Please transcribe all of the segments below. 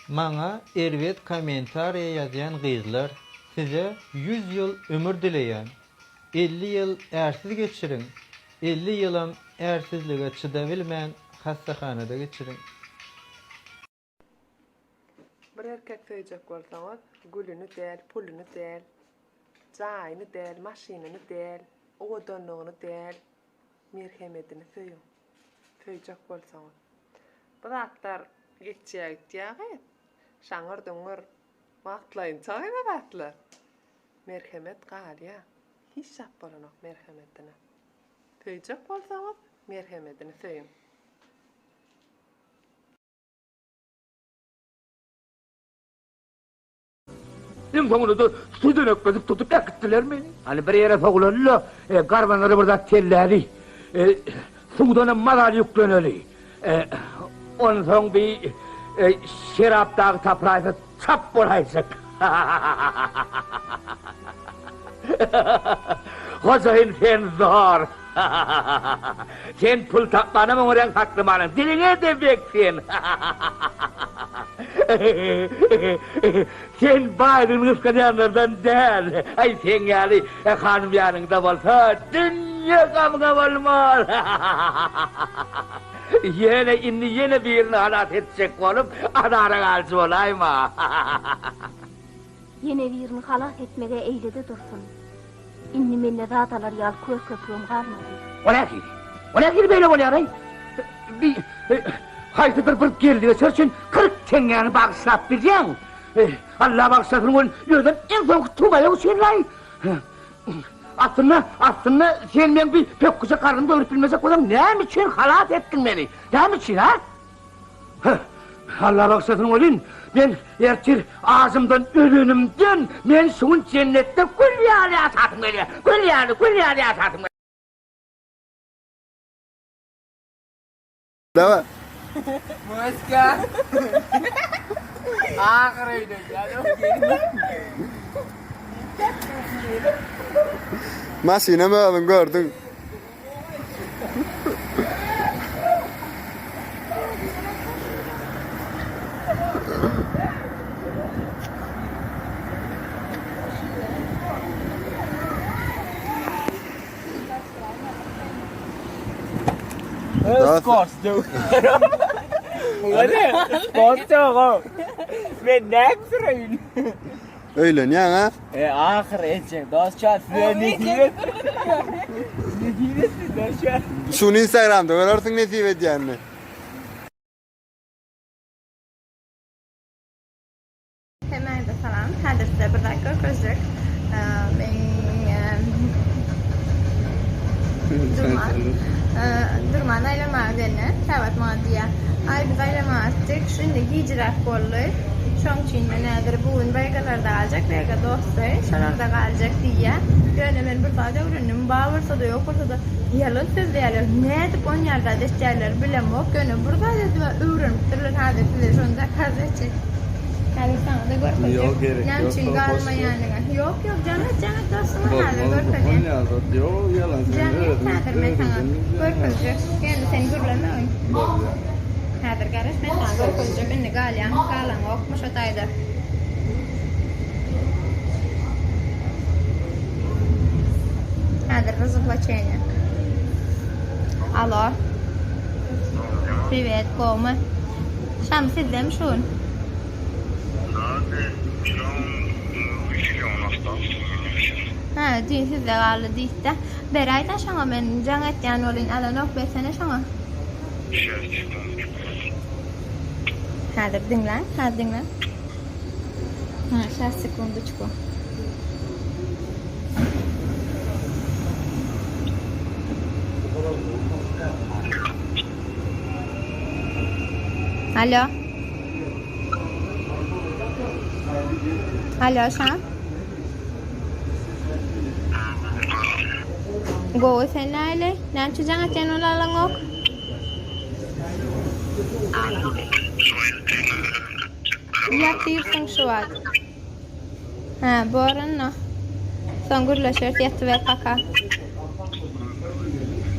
Maňa erbet kommentariýa ýazýan gyzlar size ýüz ýyl ömür dileýän. 50 ýyl ärsiz geçiriň, 50 ýylam ärsizlige çydabilmän hassahanada geçiriň. Bir erkek söýjek bolsaňyz, gülüni däl, puluny däl, jaýyny däl, maşynyny däl, owadanlygyny däl, merhemedini söýüň. Söýjek bolsaňyz. Bu zatlar geçýär gitýär gyz. Şaňyr-düňür wagtlaýynça gyz o zatlar. Merhemet galýar. Hiç zat bolanok merhemedine. Söýjek bolsaňyz, merhemedini söýüň. Iň soňunda-da südenekledip tutup äkitdiler meni. Hany bir ýere sowulaly-da, garbanlara bir zat telläli. Suwdanam mazaly ýükleneli. Onsoň bi şerap dagy tapylaýsa çap bolaýjak. Hojaýyn sen zor. Sen pul tapmanam oňarýaň saklamanam. Diliňe-de bek sen. Sen baýlygyny gysganýanlardan däl. Aý seň ýaly hanym ýanyňda bolsa dünýe gamyňa bolmaz. Ýöne indi ýene birini halas etjek bolup azara galyjy bolaýma. Ýene birini halas etmeg-ä eýle-de dursun. Indi mende zat alar ýaly kör köpügem galmady. O nähili? O nähili beýle bolýar-aý? Bi haýsydyr bir geldi-geçer üçin 40 teňňäni bagyşlap bilýäň. Alla bagyşlasyn welin, özem iň soňky tumaýak üçin-laý. Aslynda, aslynda sen meň bi pökgüje garnymy doýrup bilmejek bolsaň, näme üçin halas etdiň meni? Näme üçin, a? Heh, Alla bagyşlasyn welin, men ertir ajymdan ölenimden, men şu gün jennetde gül ýaly ýaşasym gelýär. Gül ýaly, gül ýaly ýaşasym gelýär. Dawa. Moska. Ahyr öýlenýän o gelin. Maşynam özüň gördüň. Skors döw. Hadi, skors döw. Men näme süreýin? Öýlenýäň a? E ahyr etjek dostça size nesip etsin. Nesip etsin dostça. Şuny Instagramda görersiň nesip edýänini. Hemmäňize salam. Häzir size bir zat görkezjek. Meň Durman. Durman aýlamaga gelne. Käwagt maňa diýýär. Aý biz aýlamaga gitjek. Şu indi gijiräk boldy. Şoň üçin men häzir bu gün Wegalarda galjak. Wega dosty. Şolarda galjak diýýär. Ýöne men bir zat öwrendim. Bar bolsa-da ýok bolsa-da ýalan sözleýärler. Nädip onýar zat etýärler bilemok. Ýöne bir zat edip öwrenipdirler. Häzir size şony dokaz etjek. Häzir saňa-da görkezjek. Ýok gerek Näme ýok üçin boş ber. galmaýanyňy. Ýok ýok jaň et jaň et dostuma häzir Bolmaz görkezýän. onýa zat ýok ýalan sen Jaň et özüň häzir men saňa özüňden bilýäň. görkezjek. Ýöne sen gürlemegin. Bolýa. Häzir garaş men saňa görkezjek indi galýaňmy galaňokmy şo taýda. Häzir razwlaçeniýe. Alo. Priwet gowmy? Şam sizdemi şu gün? Hä, düýn sizde galdy diýdi-de. Beräýdä şoňa men jaň etýän welin alanok bersene şoňa. Häzir diňläň, häzir diňläň. Hä, şas sekundoçku. Alo. Alo Şam. Gowy sen näle? Näme üçin jaň etýän ol alaňok? Ýatyrsyň şu wagt. Hä, bor onda. Soň gürleşeris, ýatyber paka.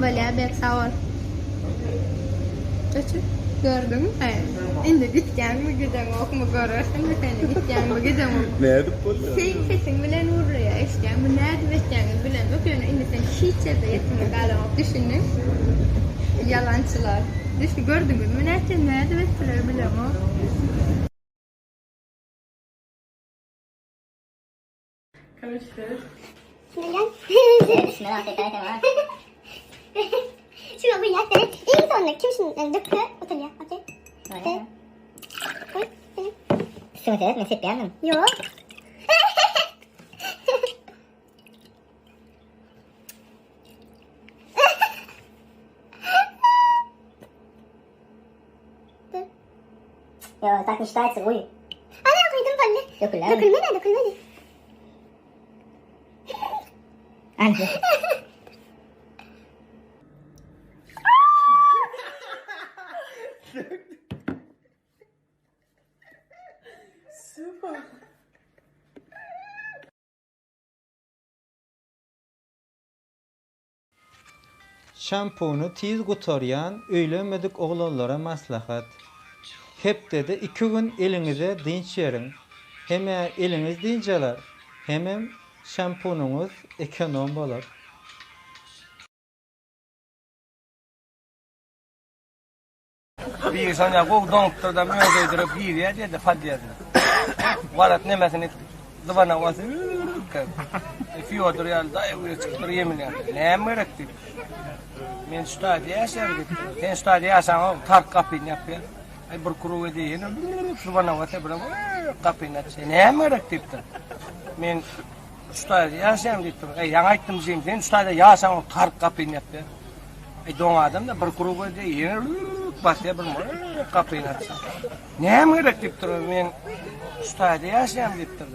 Bolýar, bek sag bol. Öçür. Gördüňmi? Indi gitýäňmi, gideňokmy görersiň-de sen gitýäňmi, gideňokmy. Nädip bolýar? Seň sesiň bilen gürleýär, eşidýäňmi? Nädip etýäňizi bilemok, ýöne indi sen hiç ýerde ýetime galaňok, düşündiň? Ýalançylar. Düşün, gördüňizmi näçe nädip etdiler bilemok. Şampuny tiz gutarýan öýlenmedik oglanlara maslahat. Hepdede iki gün eliňize dynç beriň. Hem-ä eliňiz dynç alar, hemem şampunyňyz ekonom bolar. Biri şonýa gowy doňupdyr-da, möjegdirip girýär diýdi podýezdine. Warat nemesini zywana basyp, Fýodor ýaly daýaw biri çykypdyr ýeminýär. Näme gerek diýip. Men şu taýda ýaşaýan diýipdir. Sen şu taýda ýaşaňok, tark gapyny ýapýar. Aý bir kruw edýär, ýene zywana basýar, bir gapyny açýar. Näme gerek diýipdir. Men şu taýda ýaşaýan diýipdir. Aý ýaňy aýtdym jigim, sen şu taýda ýaşaňok, tark gapyny ýapýar. Aý doň adam-da bir kruw edýär, ýene basýar, bir gapyny açýar. Näme gerek diýipdir. Men şu taýda ýaşaýan diýipdir.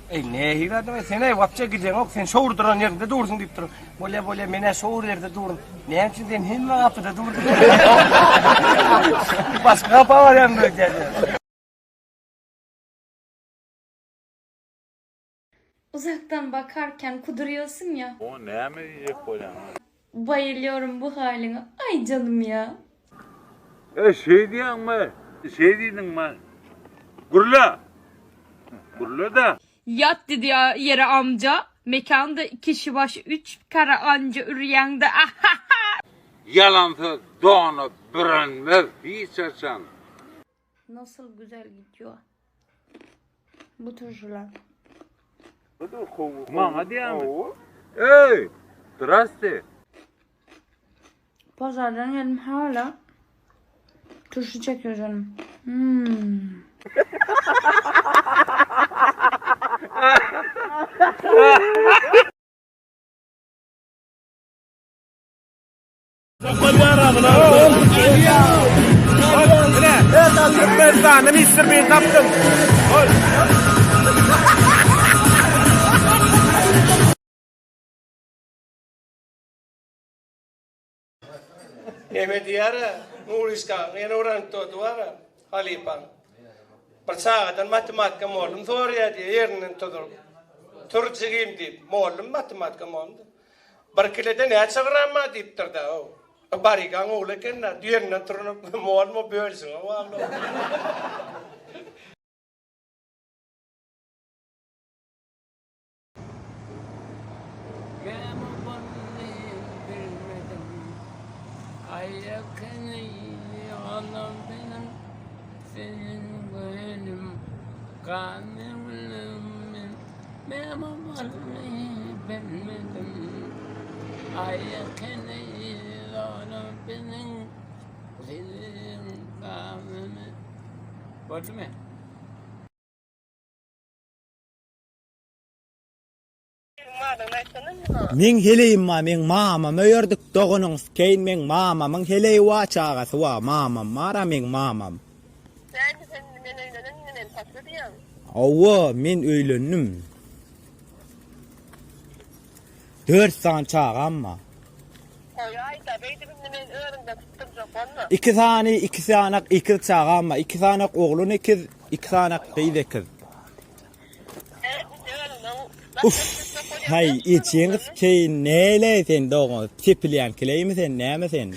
Eý, nähili adam eý, sen-eý, wapçe gideňok, sen şowur duran ýeriňde dursuň diýip dur. Bolýa, bolýa, men-ä şowur ýerde durun. Näme üçin sen hemme gapyda durduň? Başga gapa barýan öýdýän. Uzakdan bakarken kuduruyorsun ya. O näme diýjek bolýaň? Bayılıyorum bu haline. Ay canım ya. E şeý diýýäňmi? Şeý diýdiňmi? Gürle! Gürle-de! Yat dedi ya yere amca. Mekanda kişi başı üç kara anca ürüyen de. Ýalan söz dona bürenmez hiç haçan. Nasıl güzel gidiyor. Bu turşular. Maňa diýýäňmi? Eý! Zdrasti! Pazardan geldim hala turşu çekiyor canım. Hmm. Türkmenistanda Mister Bean tapdym. Neme diýýär-ä, Nuryşkaň ýene bir anekdoty bar-a, halypaň. Bir çagadan matematika mollum soraýar diýýär, ýerinden turup. Tur jigim diýip, mollum matematika mollum. Bir kilede näçe gram bar diýipdir-dä, o. Barygaň ogly eken-dä, ýerinden turup, mollum o bölüşiňe bagly. Näme boldy bilmedim. Aýakyny ýolam benim Senin gönüm ganym Näme boldy bilmedim. Aýakyny ýolam benim Senin ganym Boldumy? Meň heleýim bar, meň mamam öýerdik doganyň skeýin meň mamamyň heleýi bar çagasy bar mamam bara meň mamam. Näme sen indi men öýlenen indi meni taşla diýýäň. Hawa men öýlendim. Dört sany çagam bar. Goýaýda beýdip indi meni özüňden tutdurjak bolma. Iki sany iki sanak ekiz çagam bar iki sanak oglan ekiz iki sanak gyz ekiz. Uff haý içiňi sikeýin neýleý sen dogan sepilýän kileými sen näme sen.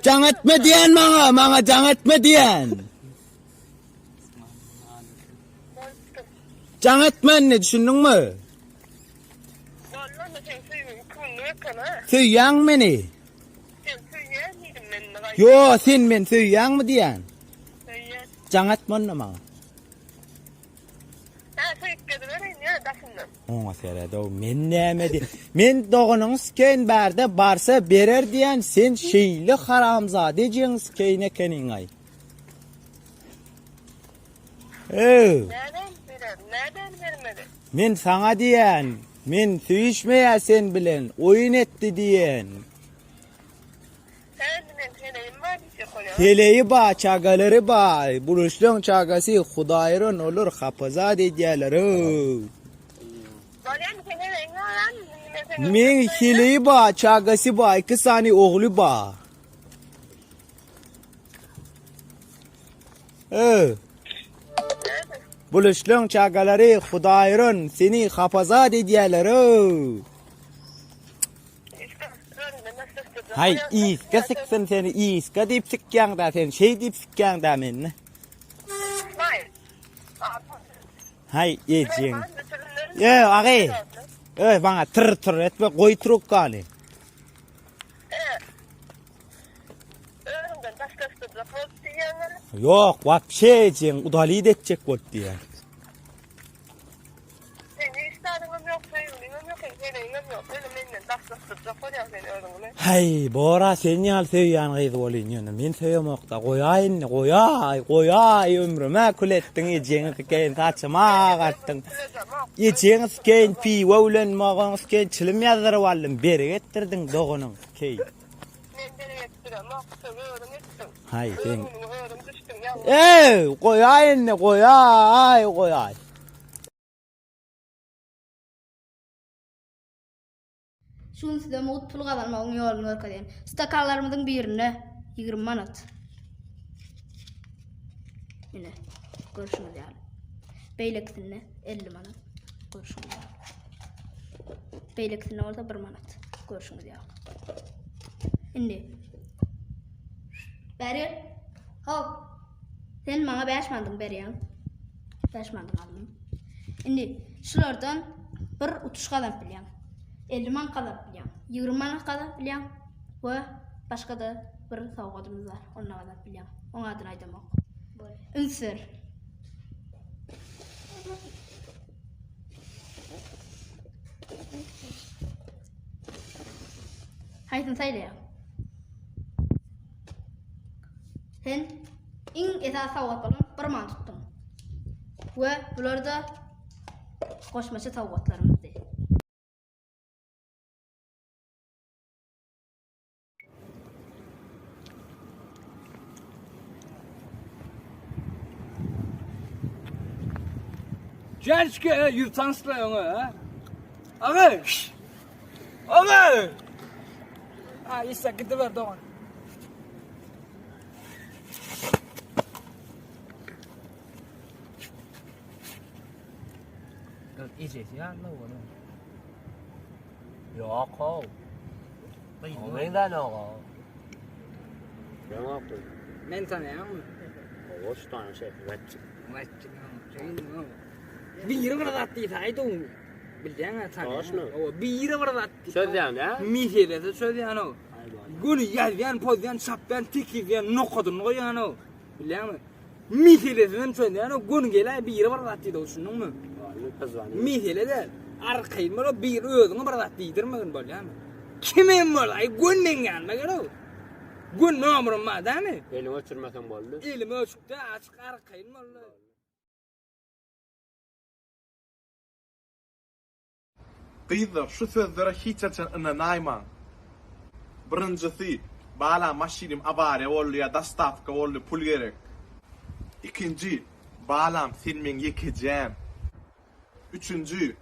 Jaň etme diýen maňa, maňa jaň etme diýen. Jaň etme indi, düşündiňmi? Boldy onda seň söýgüň iki günlük eken ha. Söýýäňmi meni? Seni söýýän diýdim men indi gaýta. Ýo, sen meni söýýäňmi diýen. Söýýän. Jaň etme onda maňa. Hä, söýüp gezibereýin ýa daşyndan. Oňa seredow, men näme diý. Men doganyň skeýin bärde barsa berer diýen, sen şeýle haramzada ejeň skeýin ekeniňaý. Ew. Näden berer, näden bermeli? Men saňa diýen, men söýüşmeýä sen bilen, oýun etdi diýen. Hä, indi meň heleýim bar diýjek bolýaňa? Heleýi ba, çagalary ba, buluşlaň çagasy hudaýran olur, hapazat edýäler öw. Bolýamy, seň heleýiň baramy? Indi men senden Meň heleýi ba, çagasy ba, iki sany ogly ba. Öw. Buluşlaň çagalary hudaýran seni hapazat edýäler öw. Haý, yzka siksin seni, yzka diýip sikýäň-dä sen, şeý diýip sikýäň-dä meni. Haý, ejeň. Ýe, agy. Öý, maňa tyr-tyr etme, goý trubkany. Ýok, wapşe ejeň, udalit etjek bolup diýýän. Seň hiç zadyňam ýok, söýgüliňem ýok, hem heleýiňem ýok. Ýöne menden daşlaşdyrjak bolýaň sen özüňi. Häý, bor-a sen ýaly söýýän gyz bolýyn, ýöne men söýemok-da. Goýaý indi, goýaý, goýaý, ömrüm-ä kül etdiň, ejeňi sikeýin, saçymy agartdyň. Ejeňi sikeýin, piwo bilen maňa sikeýin, çilim ýazdyryp aldym, berik etdirdiň doganyň sikeýin. Men berik etdiremok, sözi özüň etdiň. Haý, sen. Özüňi özüň düşdüň, ýalňyş. Eý, goýaý indi, goýaý, goýaý. Şu gün size mugt pul gazanmagyň ýoluny görkezýän. Stakanlarymyzyň birinde 20 manat. Ine, görşüňiz ýaly. Beýlekisinde 50 manat. Görşüňiz ýaly. Beýlekisinde bolsa 1 manat. Görşüňiz ýaly. Indi Bäri gel. Hop. Sen maňa 5 manadyňy berýäň. 5 manadyňy aldym. Indi şulardan bir utuş gazanyp bilýäň. 50 manat gazanyp bilýäň. 20 manat gazanyp bilýäň we başga-da bir sowgadymyz bar. Ony gazanyp bilýäň. Oň adyny aýdamok. Üns ber. Haýsyny saýlaýaň? Sen iň esasy sowgat bolan bir manat tutduň. We bular da goşmaça sowgatlarymyzdy. Gelşke ýüz tansla öňe, ha? Aga! Aga! Ha, işe gidiber dogan. Ejesi ýaly onuň. Ýok how. Gyzdan oga. Men tanaýaňmy? Owa, şu tane şey, wetçik. Wetçik. Biri bir zat diýse aýdyň. Bilýäň-ä tanaýaň. Owa, biri bir zat diýse. Çözýän, hä? Meselesi çözýän o. Göni ýazýan, pozýan, çapýan, tekizleýän, nokadyny goýýan o. Bilýäňmi? Meselesinem çözýän o. Göni geläý biri bir zat diýdi, düşündiňmi? Mesele däl. Arkaýyn bol, bir özüňe bir zat diýdirmegin bolýamy? Kimem bol, aý gön meň ýanyma gel o. Gön nomerim bar dämi? Eliňi öçürmeseň boldy. Elimi öçükde açyk arkaýyn boldy. Gyzlar şu sözlere hiç haçan ynanaýmaň. Birinjisi, balam maşynym awariýa boldy ýa dostawka boldy pul gerek. Ikinji, balam sen meň ýekejäm. Üçünji,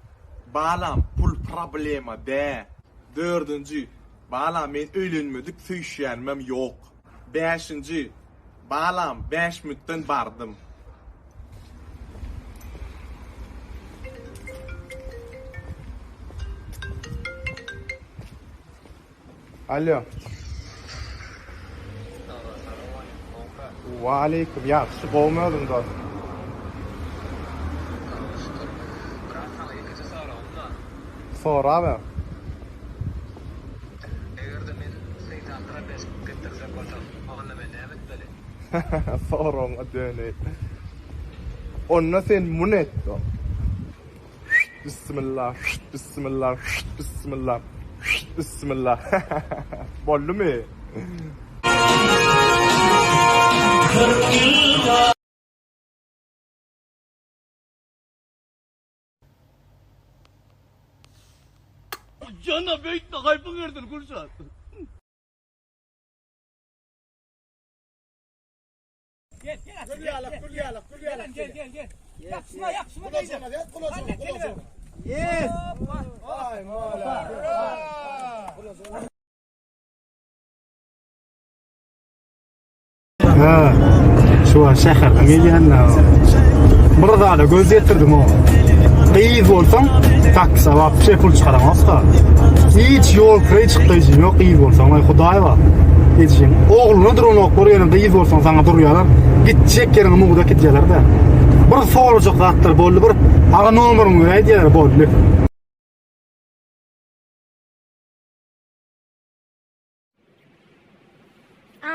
balam pul problema dä. Dördünji, balam men öýlenmedik söýüşýänimem ýok. Bäşinji, balam bäş minutdan bardym. Alýo. Waleýkim, ýagşy, gowumy özüň dost? Saňa şükür. Brat saňa ýekeje soragym bar. Soraber. Egerde men 80 probesk getirjek bolsam, onda men näme etmeli? Soragyňa döneýin. Onda sen muny et dost. Bismillah, bismillah, bismillah, bismillah. Boldumy? Jana beýtme gaýpyň ýerden Gülşat. Gel gel gül ýalak gül ýalak gül ýalak gel gel gel. Ýapyşma ýapyşma gülajygyna gel gulajygyna gulajygyna. Yes. Aý mola. Ha, şu an şäherden gelýänler. Bir zada göz ýetirdim o. Gyz bolsaň, taksa wapşe pul çykaraňok-da. Hiç ýol kireý çykdaýjyň ýok gyz bolsaň, aý Hudaý bar. Ejeň ogluna duranoklar ýöne gyz bolsaň saňa durýarlar. Gitjek ýeriňe mugt äkidýärler-de. Bir sorajak zatlar boldy bir aga nomeryňy beräý diýýärler boldy.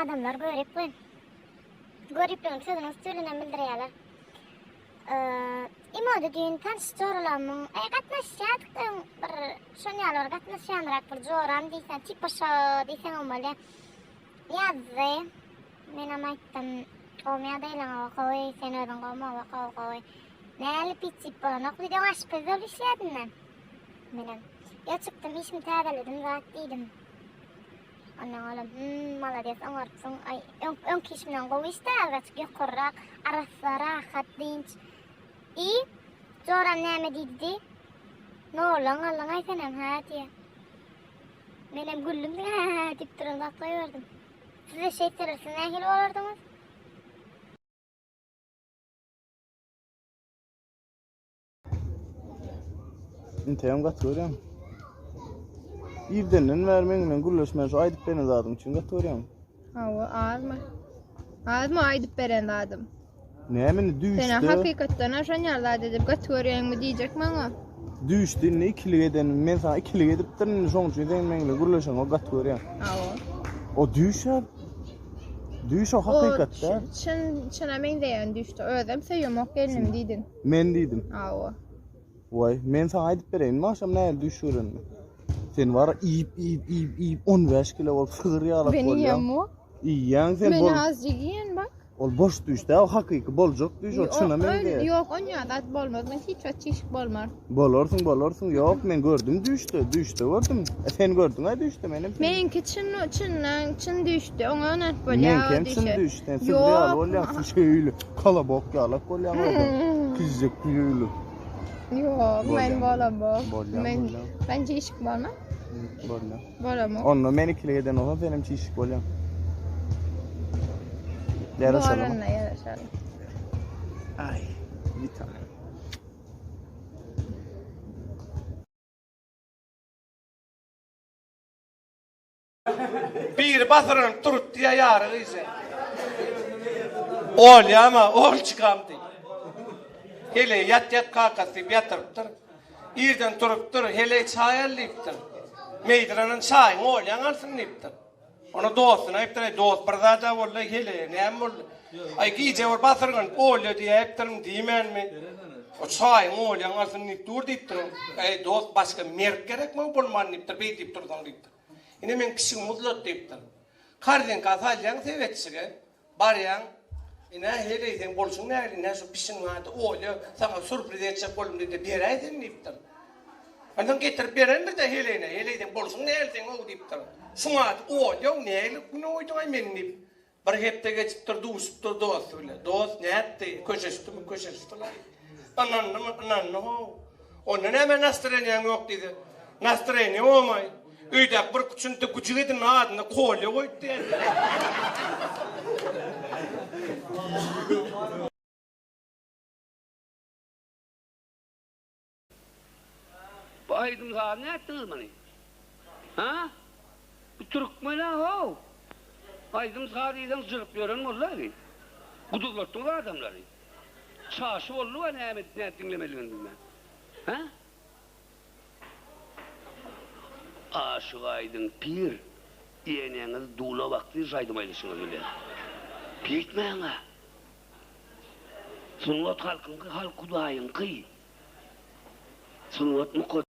Adamlar görip we göripligini sözüniň üsti bilenem bildirýärler. Imoda düýn tanyş joralarymyň, e, gatnaşýardyk öň bir şon ýaly bir gatnaşýanrak bir joram diýseň, tipa şo diýseňem bolýar. Ýazdy. Menem aýtdym, gowumy ýagdaýlaň hawa gowy, sen özüň gowumy hawa gowy gowy. Näli piç-çip bolanok diýdi, öň aşpez bolup işleýärdim-dä. Menem, ýa çykdym, işimi täzeledim zat diýdim. Ondan olam, hüm, malades, oňarypsyň. Aý, öň, öňki işimden gowy işdä, azajyk ýokarrak, arassa, rahat, dynç. I, joram näme diýdi diý. Nollan galdyň-aý senem, hä diýýä. Menem güldüm, hä-hä diýip duran zat goýberdim. Siz-de şeýtseler, siz nähili bolardyňyz? Integem gaty görýän. Irdenden bäri meň bilen gürleşmän şu aýdyp beren zadyň üçin gaty görýän. Hawa, azmy? Azmy aýdyp beren zadym? Näme indi düýşde? Sen hakykatdan hem şon ýaly zat edip gaty görýäňmi diýjek maňa? Düýşde indi ikilik eden, men saňa ikilik edipdirin indi şoň üçin sen meň bilen gürleşeňok gaty görýän. Hawa. O düýş Düýş o hakykat däl. Çyn çyna meňzeýän düýşdi. Özem söýemok gelnim diýdiň. Men diýdim. Hawa. Waý, men saňa aýdyp bereýinmi agşam nähili düýş görenimi? Sen bar iýip iýip iýip iýip 15 kilo bolup sygyr ýalak bolýaň. Men iýemok. Iýýäň sen Men azjyk iýen bak. Ol boş düýş däl, o hakyky boljak düýş, o çyna meňzeýär. Ýok, onýa zat bolmaz. Men hiç wagt çişik bolmaryn. Bolarsyň, bolarsyň. Ýok, men gördüm düýşde, düýşde gördüm. E, sen gördüň-ä düýşde, menem. Meňki çyn, çyndan, çyn düýşdi. Oňa ynanyp bolýar o düýşe. Meňkem çyn düýş. Sen sygyr ýaly bolýaň, şeýle kolobok ýalak bolýaň orada. Kiçijek şeýle. Ýok, men bolamok. Men men çişik bolman. Bolýar. Bolamok. Onda men ikilik eden bolsam senem çişik bolýaň. Ýaraşalymy? Bolanda ýaraşaly. Aý, bir tane. Biri basyranyp durup diýýär ýary gyzy. Olýama, ol çykam diý. Heleý ýat ýat kakasy diýip ýatyrypdyr. Irden turupdyr, heleý çaý al diýipdir. Meýdiranan çaýyňy olýaň alsyn diýipdir. Onda dostuna aýypdyr, aý dost bir zada boldy, heleýe näme boldy? Aý gije bir basyrganyp olýa diýäýipdirin diýmänmi? O çaýyňy olýaň alsyn diýip dur diýipdir. Aý dost başga merk gerekmi bolman diýipdir, beý diýip dursaň diýipdir. Ine meň pişigim uzlat diýipdir. Korzinka salýaň sebetjige, Barýaň, ine, heleý seň bolşuň nähili, ine şu pişigiň ady Olýa, saňa sürpriz etjek boldum diýdi, beräý sen diýipdir. Onsoň getirip berendir-de heleýine, heleý seň bolşuň nähili seň-ow diýipdir. Şuň ady Olýa-ow, nähili güne goýduň-aý meni diýip. Bir hepde geçipdir, duşupdyr dosty bile. Dost nätdi, köşeşdimi, köşeşdi-laý. Ynandymy, ynandy-how. Onda näme nastreniýaň ýok diýse, nastreniýa bolmaý. Öýdäki bir küçünti güjük edindi adyna Kolýa goýup diýen. Bu aýdym-sazy nätdiňiz muny? Ha? Bu türkmen-ä how! Aýdym-saz diýseň jyryp ýören boldy-a bi. Guduzlatdyňyz adamlary. Çaşy bolduga näme edip nädip diňlemelidigini bilmän. Hä? Aşyk Aýdyň pir, eneňiz dula bakdy şu aýdym aýdyşyňyz bilen. Beýtmäň-ä. Sungat halkyňky, halk Hudaýyňky. Sungat mukaddes.